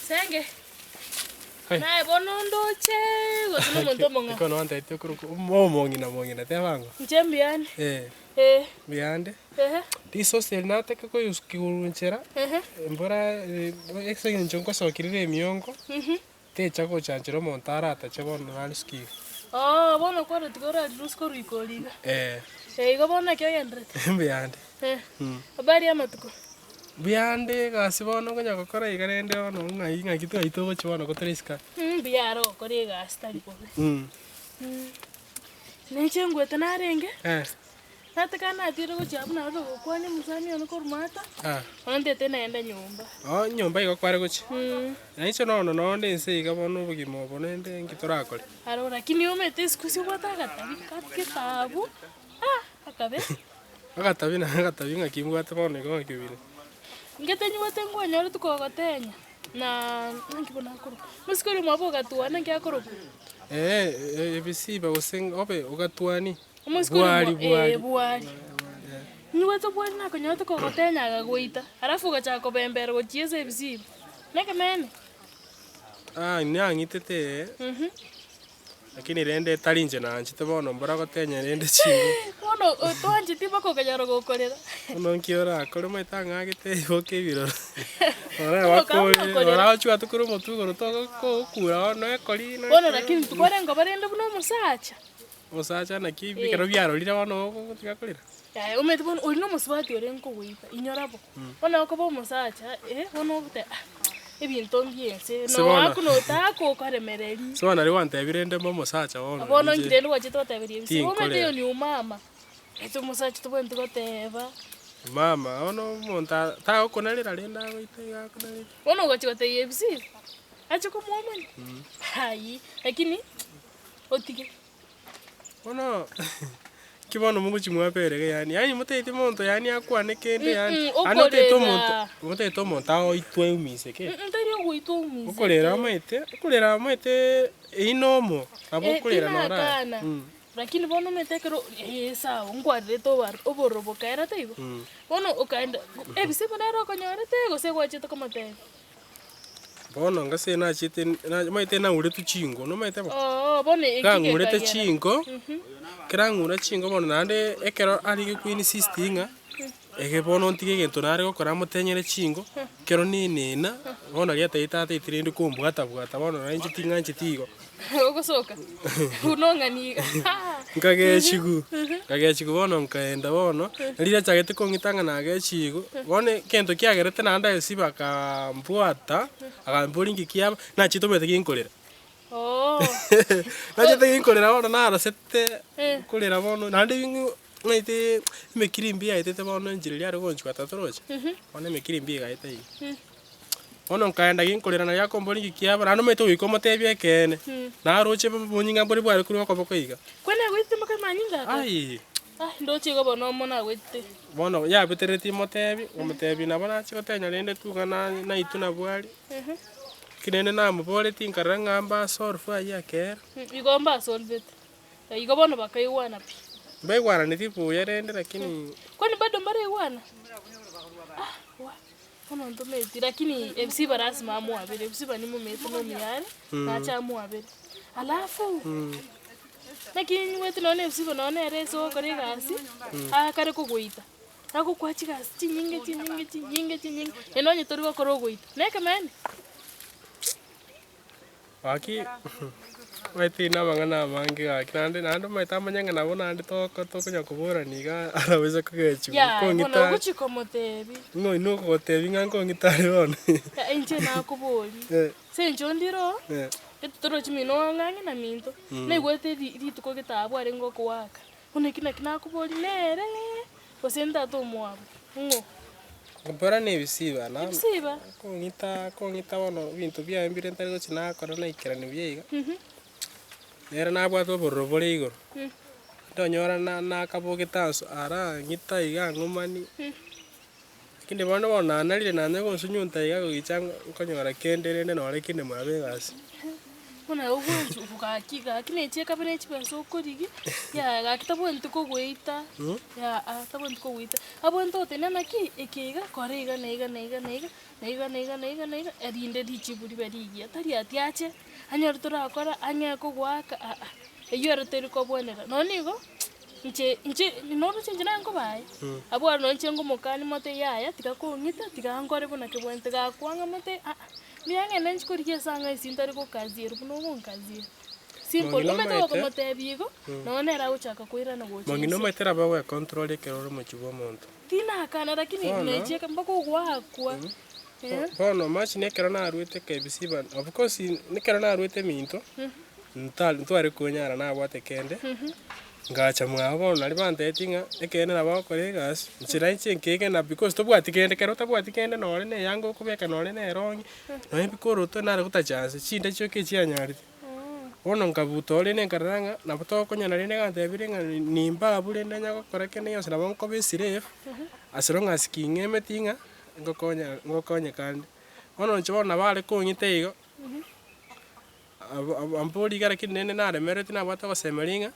Senge, naye bono ndoche gose nomonto omong'ao? Ekero nontebetie okorokwa omong'ina mong'ina teba ng'o? Inche mbuyande. Eh. Eh. Mbuyande. Ehe. Risosa eri nataka koyusukia korwa nchera, embura ase eng'encho nkosokia emiongo, techa gochanchera omonto aratache bono narisukia iga. Oo, bono kwaretiga orarirusie korwa ikori iga. Eh. Eh, igo bono naki ogendererete? Mbuyande. Eh. Habari ya amatuko? Mbuyande egasi bono okonya gokora iga rende bono ng'ai ng'aki twai togochia bono gotore isiko aa. Mbuya are gokora egasi tari bobe. Ninche ngwete narenge, nataka natire gochia abwo narure gokwania omosani one korwa maata, bono ntete naende nyomba. Oo nyomba igo kware gochia? Na inche nono nonde inse iga bono obogima obo rende nki torakore? Aro lakini omanyete isiko ase obwate agatabi getabu, ah akabe. Agatabi na agatabi ng'aki mbwate bono igo ng'aki obire. Ngete nyuete nkwanyoreti kogotenya, na naki bono akorokwa, omosike oria omwabo ogatwana nki akorokwa? Eeh ebisiba gose obe ogatwani, Omosike oria bwari omwa bwari. eh bwari. Nyuete bwari nakonyorete kogotenya agagoita, alafu ogachaka kobembera gochia ase ebisiba, nekemeene? Ah nang'itete eh. Lakini rende tari inche nanchete bono mbora gotenya rende chingo. Bono otwancheti mpaka okanyora gokorera. Bono nki orakore omanyete ang'agete riboka ebiroro. Ora Bono bakorire, kagokorera. ora ochwate korwa omotwe igoro togokura bono ekori na Bono lakini tokwarenge oba rende buna omosacha. Omosacha naki Eh. ekero biarorire bono ogotiga korera. Yaya omanyete bono oria na omosubati orenge kogoita inyora bo. Bono okoba omosacha, eh, bono ogoteba ah ebinto mbia ense, Ase bono. noaku notaka okoremereria. Ase bono naria gwantebire rende mbe omosacha bono Bono inche inki rende gwachete goteberia ebise, omanyete tinkorera. oyo ni omama, ase omosacha tobwenereti goteba. Mama, bono omonto a tagokonarera rende agoite iga akonarere. Bono ogochia gotebia ebise iga, ache komwomani, ayii, lakini otige. Bono ki bono mogochia mwabera iga yaani, yaani motagete monto yaani akwane kende yaani, Mm, yaani otagete omonto, okorera. motagete omonto aoitwe eumise kei? Mm, tari ogoitwa oumise Okorera te. omanyete, okorera omanyete eywo nomo, nabo Eh, okorera noro aye. tinakana, lakini bono omanyete ekero eh sawa nkwarerete obaro obororo bokaera taibo? Bono okaenda ebise buna ere okonyorete gose gwachete komotebia. Bono ngase nachiete na omanyete nauretwe chinko nomanyete bo? Oo, bono eki Kang'urete gekagera. chinko, ekero ang'ura chinko bono naende ekero arenge ko insist ng'a ege bono ntige egento nare gokora amotenyere chinko, ekero nenena, bono riria atagete atagete rende kombwata bwata bono nonye inche ting'ancheti igo. Ogosoka, buna ong'ani iga. Nkagechigwa, nkagechigwa bono nkaenda bono, riria achagete kong'ita ng'a nagechigwe, bono egento kiagerete naende ase bakambwata, akamboria nki kiaba, nachete omanyete ginkorera. Oo. Nachete ginkorera bono narosete, Eh. nkorera bono naende ng'u omanyete emekiri mbi yaetete bono enchera eria are gonchwata toroche, bono emekiri mbi egaeta iga. Bono nkaenda ginkorera naria akomboria nki kiaba, naende omanyete goika omotebie ekeene, naroche obonyinga mbore bware korwa okoboko iga. Kwani agoitete mpaka amanyinga aka? Aye. Ah, ndoche igo bono omo nagoitete. Bono yabetereretie motebi, nkomotebi nabo nachia gotenya rende tu iga na naitwe nabwo aria, lakini rende namoboretie nkarora ng'a mbasolve aywo akera. Igo mbasolvete, igo bono bakaigwana pi. Mbaigwananeti buya rende lakini. Kwani bado mbaraigwana? Ah, wa. Bono ntometi lakini ebisiba lasima amwabere, ebisiba nimomete nomiyare, nache amwabere. Alafu, naki nyigwete nonye na ebisiba nonye nere ase ogokora egasi, akare kogoita, agokoa chigasi chinyinge chinyinge chinyinge chinyinge, naende onye tori gokora ogoita, na ekemanyererio. Gaki omanyete na amang'ana amange gaki naende naende omanyete amanye ng'a nabo naende toko tokonya koborani iga arabase kogechigwa Yaya, bono kong'ita ogochia komotebia. ng'a oyio nokogotebia ng'a nkong'ita are bono. Ya inche nakoboria, Eh. ase eng'encho ndire oo, Eh. gete torochi mino ng'ang'e na minto, naigwete ri- rituko gete abwo arenge okoaka, bono eki naki nakoboria nere, gose ntata omwabo, ng'o? Mbora na ebisiba na Ebisiba? kong'ita kong'ita bono ebinto biaye mbire ntari gochia nakora naikerani buya iga, nere nabwate obororo bore igoro. Ntonyora na nakabogete aso ara ang'ita iga ang'umani, lakini bono bono nanarire nanye gonsunyunta iga goicha nkonyora kende rende nore kende mwabe egasi. Buna ogwancha gaki gaki na echi ekabere ne chibesa okorigia, yaya gaki tabwenereti kogoita, yaa tabwenereti kogoita. Abwenerete gotenena naki, eke iga kora iga na iga na iga na iga, na iga na iga na iga na iga, erinde richibu ribe rigiya. Tari ati ache, anyore torakora ang'e kogoaka aa, eywo ere teri kobwenera. Nonye nigo, inche inche noroche inche naye nkobaye, abwo aro nonye inche ngomokani mote yaya tiga kong'ita, tiga nkore buna kebwenerete, gakwang'a mote aa. Mbuya ng'ende nchie korigia ase ang'e ase ntari gokazierwa buna ogonkazia. Simple, Mong'ina omanyete omanyete gokomotebia igo, nonya nere agochaka koirana gocha Mong'ina inse. omanyete nabo ogoecontrol ekero ore omochie bwa omonto. Tinakana lakini Bono nachieka mpaka ogoakwa, eh. Bono imagine ekero naruete KBC ba of course nekero naruete eminto, nta ntware konyara nabwate kende. Ngacha mwabo bono naria bantebetie ng'a ekeene nabo ogokora egasi, inche nainche nkegena because tobwati kende, ekero otabwati kende nore na eyanga okobeka nore na erong'i, nonye ebikoroto nare gotacha nse, chinda chioka echianyarete. Bono nkabuta oo rende nkarora ng'a nabo togokonyana rende gantebirie ng'a nimba abwo rende onye gokora kende gionsi nabo nkoba eslave, as long as king'emeti ng'a ngokonya ngokonyeka nde. Bono inche bono nabo are kong'ita igo. Abo riga lakini rende naremereretie nabwate ogosemeria ng'a,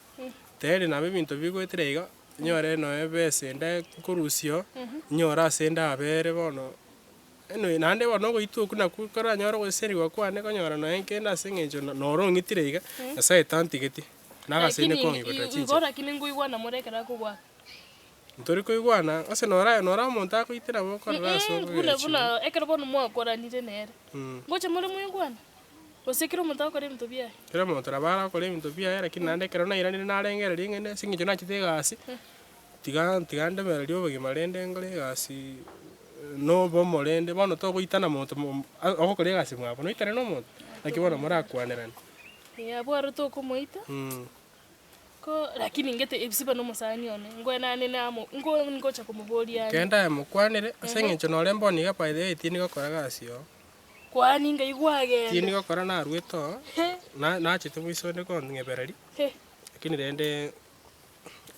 tayari nabo ebinto bigoetera iga, nyore nonya ebesa ende nkorusia oo, nyore ase ndabere bono, anyway naende bono ogoitwa okwo nakwo koranyore ogosesenigwa kwane konyora nonya nkende ase eng'encho noro ong'itire iga, Nyasaye tantigeti, nagasaine Lakini kong'iborera igo chinchera. lakini nkoigwana more ekero akogwaka. Ntori koigwana, ase nora nora omonto agoite nabo okorora ase Mh, buna obogechi. buna ekero bono mwakoranire nere, ngocha more moigwane? Gose kera omonto agokora ebinto biaye? Kera omonto nabo arakore ebinto biaye lakini naende ekero nairanire narengereria ng'a ase eng'encho nachete egasi, tiga tiga ndemererie obogima rende nkore egasi na obomo rende, bono togoitana monto mo ogokora egasi mwabo noitane na omonto? Naki bono morakwanerane. Eeh abwo aro tokomoita. Ko lakini ngete ebisiba nomosani one, ngoe nane namo nko ngocha komoboria ande. Kenda aye mokwanere, ase eng'encho nore mbono iga by the way tindi gokora gasi oo. Kwani ngai kwagenda. Tindi gokora naruete oo, na nachete boiso onde kong'ebereria, lakini rende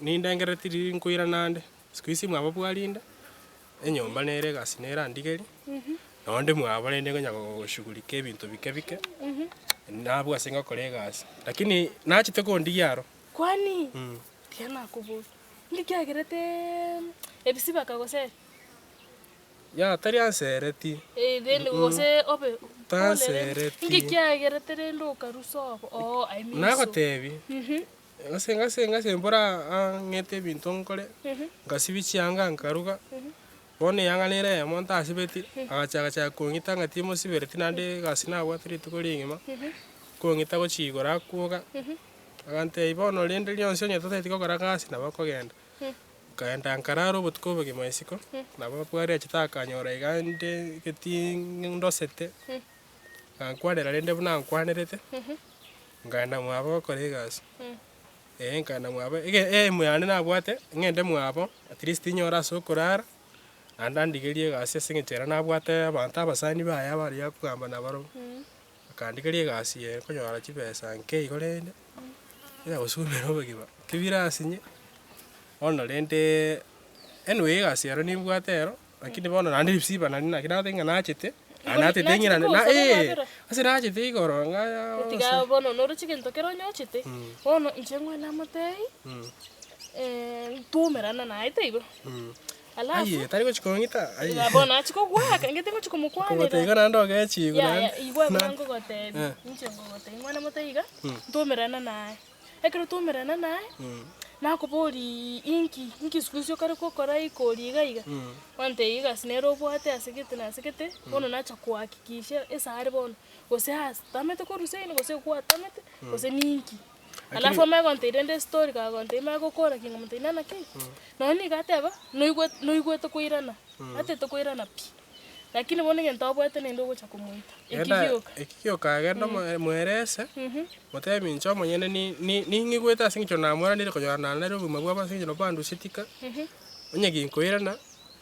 nindengerereti riria nkoirana ande, siku hizi mwabo bwarinde, enyomba nere egasi nere andigerie, nonde mwabo rende ngonya goshughulika ebinto bike bike, nabwo ase ngokora egasi, lakini nachete kondigia aro. Kwani tiga nakoboria, inki kiagerete ebisiba akagosera? Yaya tari ansereti. Eh, rende gose obe Tansereti. Inki kiagerete rende okarusa obo oo I mean so. Nagotebi. Ase ngase ngase mbora ang'ete ebinto nkore, ngasibia chianga nkaruga, bono eyanga nere eyemo ntasibeti, agacha agachaka kong'ita ng'a timosibereti naende egasi nabwate rituko rigima, kong'ita gochia igoro akwoga, agantebia bono rende rionsi onye totageti gokora gasi nabo okogenda. Nkaenda nkarara obotuko obogima isiko, nabo bware achete akanyora iga nde egetii ndosete, agankwanera rende buna ankwanerete. Nkaenda mwabo gokora egasi, eh nkaenda mwabo ege aim yane nabwate, ng'ende mwabo at least nyore ase okorara, naende andigerie egasi ase eng'encho ere nabwate abanto abasani baye abaria akogamba nabarobwo. Akandigeria egasi eye nkonyora chibesa nke igo rende, onya gosumera obogima, ki birasinye, bono rende anyway egasi ero nimbwate ero. Lakini bono naende risiba nari naki nateba ng'a nachete, naende natete Nachete ng'irane na kogosaba eh, okwabera. ase nachete igoro ng'a Tiga bono noroche gento kere onyochete, bono inche ng'we namotebi, twaumerana naye taibo. Alafu, Aye, tari gochi kong'ita, aye. iga bono achia kogoaka, ngete ngochi komokwanera. Kogotebia iga naende ogechigwe Yaya, naende. igwe buna Na- nkogotebia, Eh. inche nkogotebia, ng'we namotebi iga, ntwaumerana naye. Ekero twaumerana naye, nakoboriiii inki, inki siku hizi okare gokora ikori iga iga, ontebia egasi nere obwate ase gete na ase gete, bono nacha kohakikisha ase are bono, gose ase tamete korwa seino gose gwatamete, gose ninki. Alafu omanye gontebia rende estori kagontebia manye gokora ki nkamotebia nana ki, nonye nigo ateba, noigwe noigwete koirana, atete koirana pi. Lakini bono egento abwate naende ogocha komoita, eki Genda gioka. eki gioka genda omo mwerese, motebie inche omonyene ni- ni- ning'igwete ase eng'encho namweranire konyora nanarire obogima bwabo ase eng'encho nabo banduseti ka, onye ginkoirana,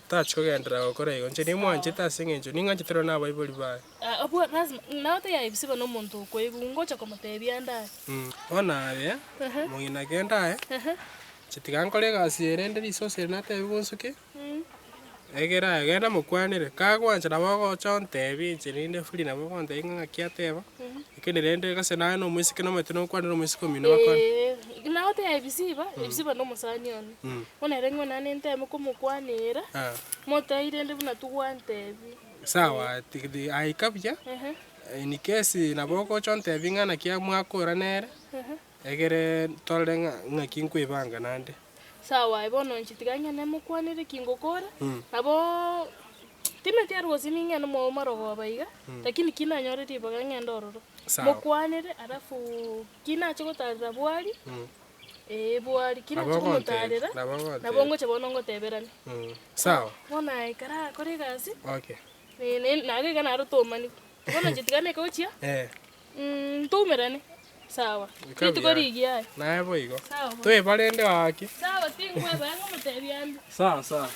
tachi kogenderera gokora igo. Inche nimwanchete ase eng'encho ning'anchete nonye na abaibori baye. Ah, abwo lazima, naye tayabisiba na omonto okoigwa, ngocha komotebia ande aye. Bono aye, mong'ina genda aye. Inche tiga nkore egasi eye rende risosa eri natebiwa nsuke, egere aye genda mokwanere, kagwancha nabo ogocha ontebie inche rende free nabo ogontebia ng'a ng'aki ateba, lakini rende gose naye na omoiseke nomanyete nokwanera omoiseke omino bakwane. Eeh, nagotebia Ebisiba, Ebisiba na omosani one, bono ere ng'a nane nteme komokwanera, motebie rende buna togwantebia. Sawa, tig aika buya, in case nabo ogocha ontebie ng'a naki mwakora nere. Egere torore ng'a ng'aki nkwebanga naende. Sawa aye bono inche tiga ng'ende mokwanere ki ngokora, naboo timeti aria gose ning'ende mwao marogoba iga, lakini ki nanyore ribaga ng'ende ororo. Sawa. Mokwanere alafu ki nache gotarera bwari, eh bwari, ki Nabo nache ogontebia, komotarera, nabo ogontebia. nabo ngocha bono ngoteberane. Sawa. Bono aye karakore egasi, Okay. naye iga naro tomanigwe. Bono inche tiga neke gochia. Ntoumerane, sawa. Ika Rituko buya. rigiya aye. Naye boigo. Sawa bono. Toeba rende gaki. Sawa tinkweba ng'omotebia ande. Sawa sawa.